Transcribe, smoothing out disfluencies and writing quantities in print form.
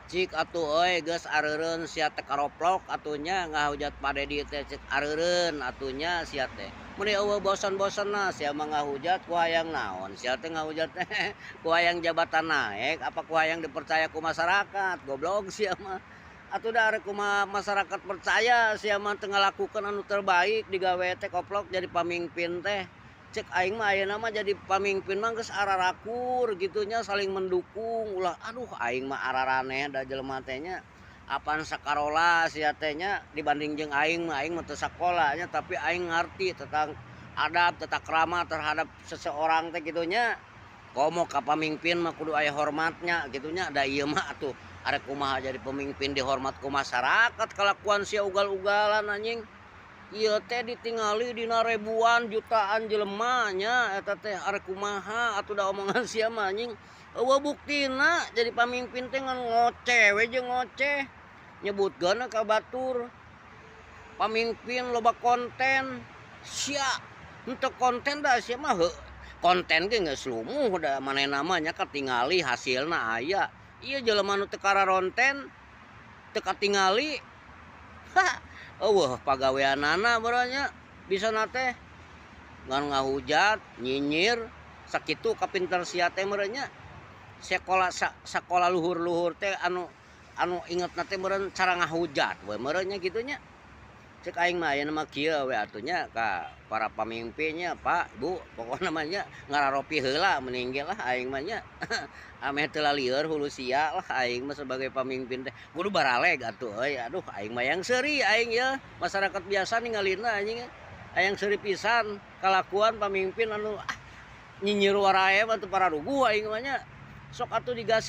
Cik atuh euy, geus areureun sia teh, karoplok atuh nya ngahujat Pak Dedi teh. Cik areureun atuh nya sia teh. Mun euweuh bosen-bosenna sia mah ngahujat. Ku hayang naon sia teh ngahujat teh? Ku hayang jabatan naek apa ku hayang dipercaya ku masyarakat? Goblok sia mah atuh. Da arek kumaha masyarakat percaya, sia mah teu ngalakukeun anu terbaik digawe teh? Koplok jadi pamimpin teh. Cek aing mah ayeuna mah jadi pamimpin mah geus ararakur gitu nya, saling mendukung, ulah. Aduh, aing mah araraneh da jelema teh nya. Apan sakarola sia teh nya dibanding jeung aing mah. Aing mah teu sakola nya, tapi aing ngarti tentang adab tata krama terhadap seseorang teh kitu nya. Komo ka pamimpin mah kudu aya hormatnya gitu nya. Da ieu mah atuh arek kumaha jadi pemimpin dihormat ku masyarakat, kalakuan sia ugal-ugalan, anjing. Ieu teh ditingali dina ribuan jutaan jelema nya eta teh. Arek kumaha atuh? Da omongan sia mah, anjing, euweuh buktina jadi pamimpin teh, ngan ngoceh we jeung ngoceh, nyebutkeun ka batur pamimpin loba konten. Sia henteu konten, da sia mah heuh konten ge geus lumuh, da manehna mah nya katingali hasilna aya. Ieu jelema nu teu kararonten, teu katingali, euweuh pagaweanana meureun nya. Bisana teh ngan ngahujat, nyinyir, sakitu kapinter sia teh meureun nya. Sekolah sakola luhur-luhur teh anu anu ingetna teh meureun cara ngahujat we meureun nya kitu nya. Cek aing mah ayeuna mah kieu we atuh nya ka para pamimpinnya, Pak, Bu, pokona mah nya ngararopi heula mending ge lah aing mah nya, ameh teu lalieur hulu sia lah. Aing mah sebagai pamimpin teh kudu baraleg atuh euy. Aduh, aing mah yang seuri aing ye, masyarakat biasa ningalina, anjing, hayang seuri pisan kalakuan pamimpin anu ah nyinyir warae mah teu pararuguh aing mah nya. Sok atuh digas.